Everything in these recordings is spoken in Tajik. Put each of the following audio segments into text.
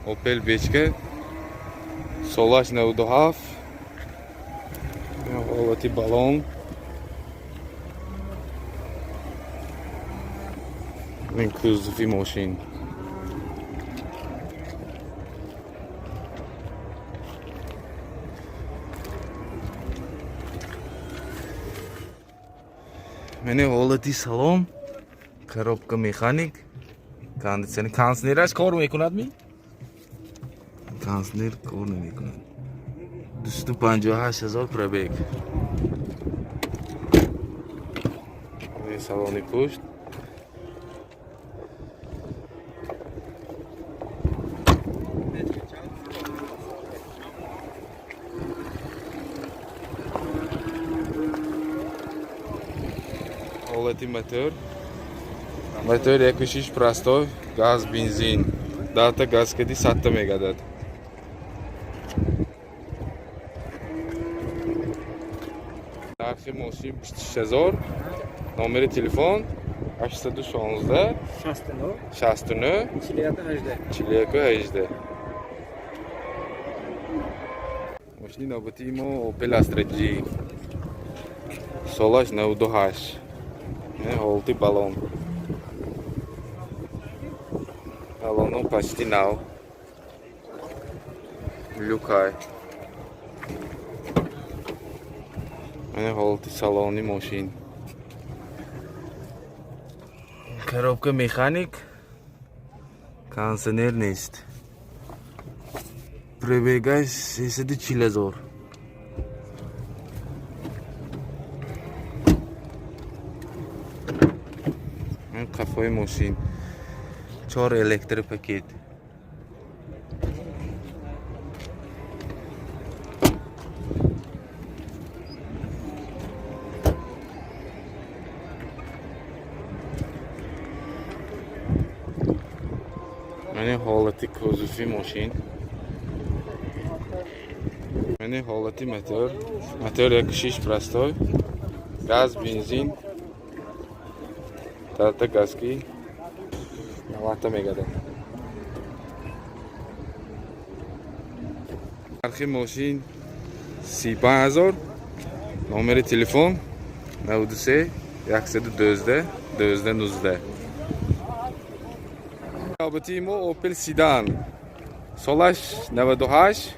Opel Бечка, солаш 97, ҳолати балон. Ин кузови мошин. Мене ҳолати салон, коробка механик, кондитсионер, кондитсионераш кор мекунад ми? Кондитсионер кор намекунад. 258 000 пробег. Ин салони пушт. Ҳолати мотор. Мотор 1,6 простой, газ, бензин. Дата газ кади садта мегардад. Нархи мошин 26 000. Номери телефон 816 69 69 41 18. 41 18. Мошини навбатии мо Opel Astra G. Солаш 98. Ҳолати балон. Балоно почти нав. Люкай. Мана ҳолати салони мошин. Коробка механик. Кондиционер нест. Пробегаш 340 ҳазор. Ин қафои мошин. Чор электропакет. Мани ҳолати кузови мошин. Мани ҳолати мотор. Мотор 1,6 простой. Газ, бензин. Дата газки 90 мегардад. Нархи мошин 35 000. Номери телефон 93 112 12 19. Навбатии мо Opel Sedan. Солаш 98.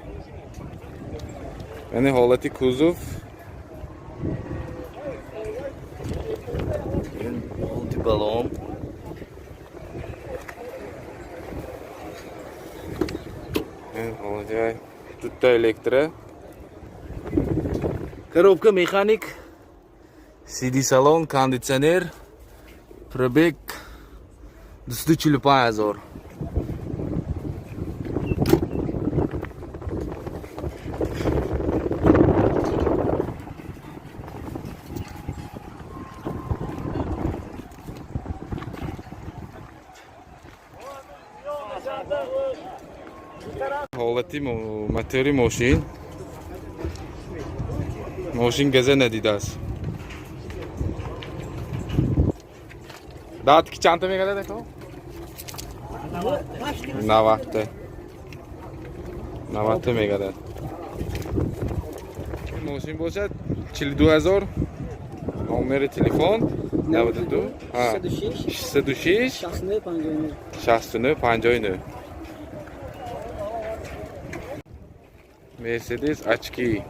Яъне ҳолати кузов. Ҳолати балон. Ҳолати дутта электро. Коробка механик. CD салон, кондитсионер. Пробег 245 ҳазор. Ҳолати мотори мошин. Мошин газа надидааст. Дат ки чандта мегардад, ако? 90-та. 90-та мегардад. Мошин бошад 42 000. Номери телефон 92 606 606 69 59. 69 59. Мерседес очки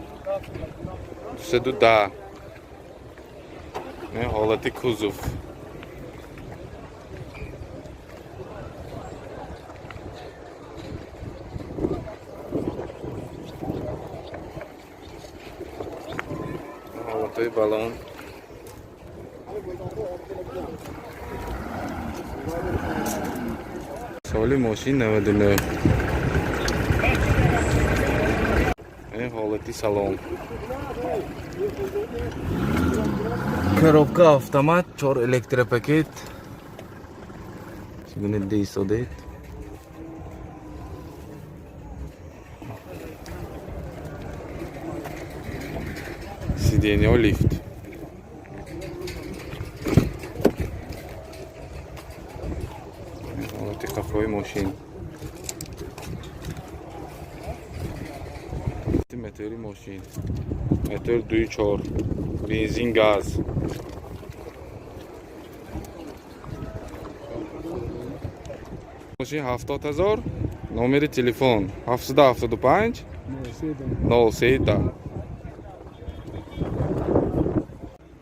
210. Не ҳолати кузов. Ҳолатҳои балон. Соли мошин 99. Ин ҳолати салон. Коробка автомат, чор электропакет. Чӣ гуна деистодед? Сиденье лифт. Ҳолати қафои мошин. Мотори мошин. Мотор 2.4. Бензин, газ. Мошин 70 000. Номери телефон 775 03.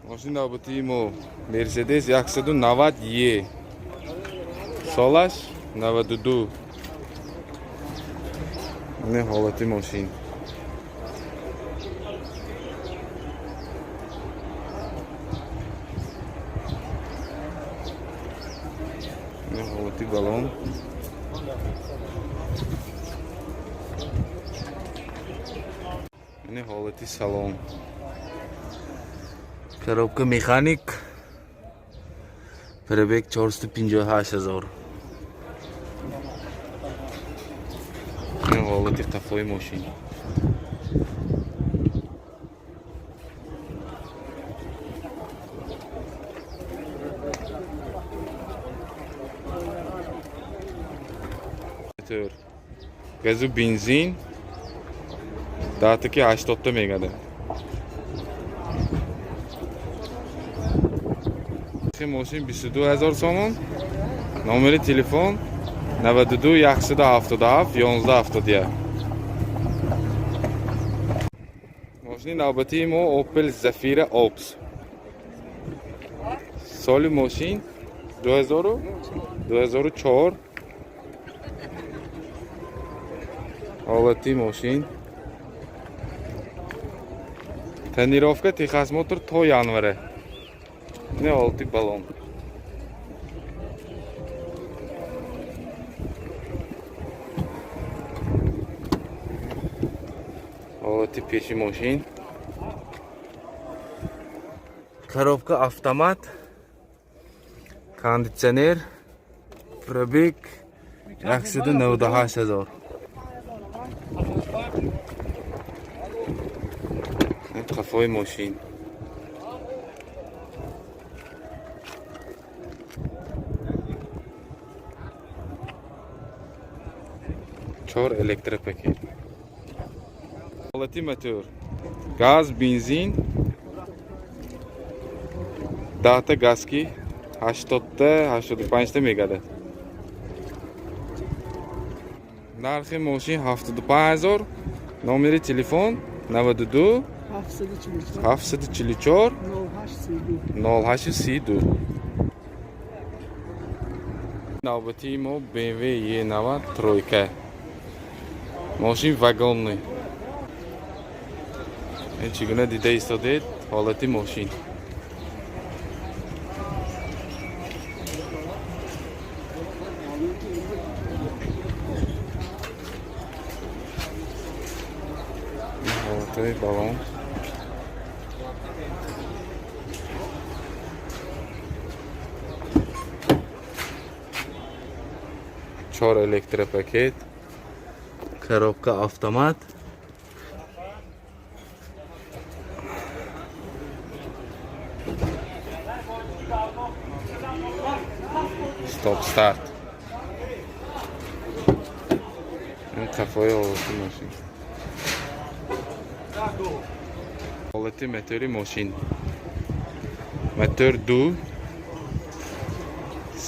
Мошин навбатии мо Мерседес 190 Е. Солаш 92. Не, ҳолати мошин. Не, ҳолати балон. Не, ҳолати салон. Коробка механик. Пробег 458 ҳазор. Не, ҳолати қафои мошин. Мотор. Газу, бензин. Датаки 80-та мегада. Мошин 22 ҳазор сомон. Номери телефон 92 177 11 71. Мошини навбатии мо Opel Zafira Ops. Соли мошин 2000 2004. Ҳолати мошин. Тонировка, техосмотр то январе. Не, ҳолати балон. Ҳолати пеши мошин. Коробка автомат. Кондитсионер. Пробег 198 ҳазор. Ин қафои мошин. Чор электропакет. Ҳолати мотор. Газ, бензин. Даҳта газки 80-та 85-та мегардад. Нархи мошин 75 ҳазор. Номери телефон 92 744 744 08 32. 0832. Навбатии мо BMW E90 тройка. Мошин вагонный. Ин чӣ гуна дида истодед ҳолати мошин. Ин ҳолатҳои балон. Чор электропакет. Коробка автомат. Стоп старт. Ин қафои ҳолати мошин. Ҳолати мотори мошин. Мотор ду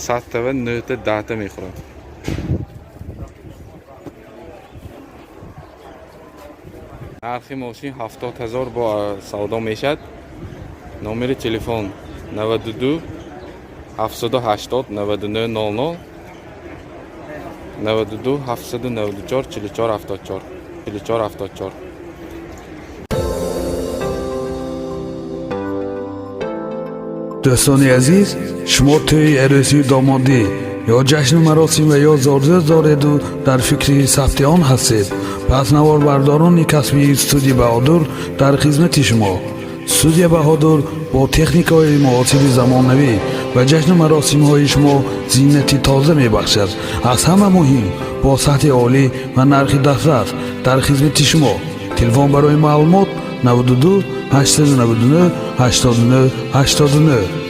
садтава нӯҳта даҳта мехӯрад. Нархи мошин 70 000, бо савдо мешад. Номери телефон 92 780 99 00, 92 794 44 74 44 74. Дӯстони азиз, шумо тӯи арӯсию домодӣ ё ҷашну маросим ва ё зодрӯз дореду дар фикри сабти он ҳастед, пас наворбардорони касбии студия Баҳодур дар хизмати шумо. Студия Баҳодур бо техникаҳои муосири замонавӣ ба ҷашну маросимҳои шумо зинати тоза мебахшад. Аз ҳама муҳим, бо сатҳи олӣ ва нархи дастрас дар хизмати шумо. Телефон барои маълумот 92 899 89 89.